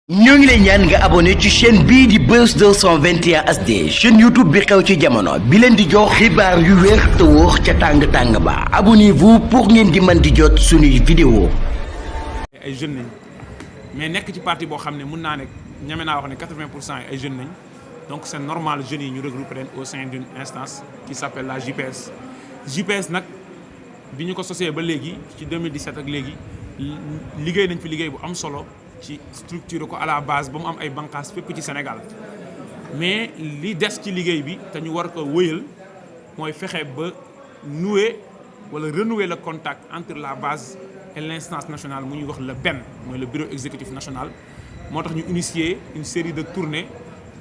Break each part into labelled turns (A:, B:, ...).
A: ñoo ngi lay ñaan nga abonné ci chaîne bii di Buzz 221 HD chaîne YouTube bi xew ci jamono bi leen di jox xibaar yu wér te wóor ca tàng-tàng ba abonnez-vous pour ngeen di mën di jot suñuy vidéo
B: ay jeunes nañ mais nekk ci parti boo xam ne mun naa ne ñeme naa wax ne 80% ay jeunes nañ donc c'est normal jeunes yi ñu regrouper leen au sein d'une instance qui s'appelle la JPS. JPS nag bi ñu ko sosee ba léegi ci 2017 ak léegi liggéey nañ fi liggéey bu am solo ci structure ko à la base ba mu am ay bànqaas fépp ci Sénégal mais li des ci liggéey bi te ñu war ko wëyal mooy fexe ba nouer wala renouer le contact entre la base et l'instance nationale mu ñuy wax le BEN mooy le bureau exécutif national. moo tax ñu initier une série de tournées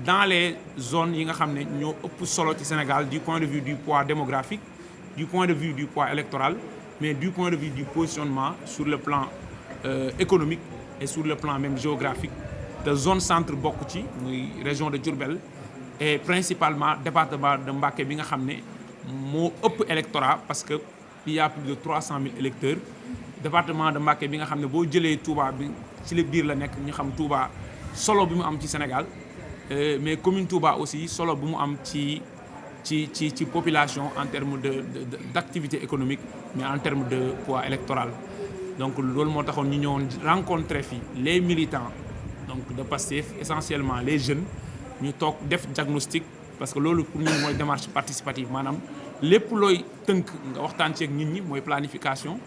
B: dans les zones yi nga xam ne ñoo ëpp solo ci Sénégal du point de vue du poids démographique, du point de vue du poids électoral, mais du point de vue du positionnement sur le plan économique et sur le plan même géographique de zone centre bokk ci muy région de Diourbel et principalement département de Mbacké bi nga xam ne moo ëpp électorat parce que il y a plus de 300 000 électeurs. Département de Mbacké bi nga xam ne boo jëlee Touba bi ci la biir la nekk ñu xam Touba solo bi mu am ci Sénégal mais commune Touba aussi solo bu mu am ci population en termes d'activité économique mais en termes de poids électoral. Donc loolu moo taxoon ñu ñëwoon rencontrer fi les militants donc de Pastef essentiellement les jeunes ñu toog def diagnostic parce que loolu pour ñun mooy démarche participative maanaam lépp looy tënk nga waxtaan ceeg nit ñi mooy planification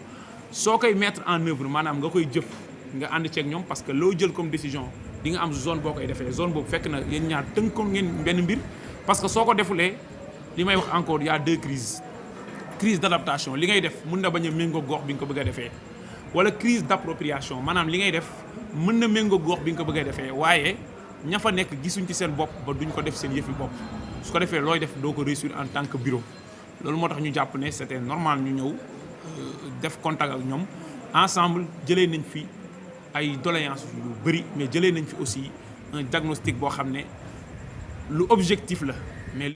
B: soo koy mettre en œuvre maanaam nga koy jëf nga ànd ceeg ñoom parce que loo jël comme décision di nga am zone boo koy defee zone boobu fekk na yéen ñaar tënkoon ngeen benn mbir parce que soo ko defulee li may wax encore y a deux crises crise d'adaptation li ngay def mën na bañ a méngoo gox bi nga ko bëgg a defee wala crise d'appropriation maanaam li ngay def mën na méngoo gox bi nga ko bëgg a defee waaye ña fa nekk gisuñ ci seen bopp ba duñ ko def seen yëfi bopp su ko defee looy def doo ko réussir en tant que bureau. loolu moo tax ñu jàpp ne c'était normal ñu ñëw def contact ak ñoom ensemble jëlee nañ fi ay doléances yu bëri mais jëlee nañ fi aussi un diagnostic boo xam ne lu objectif la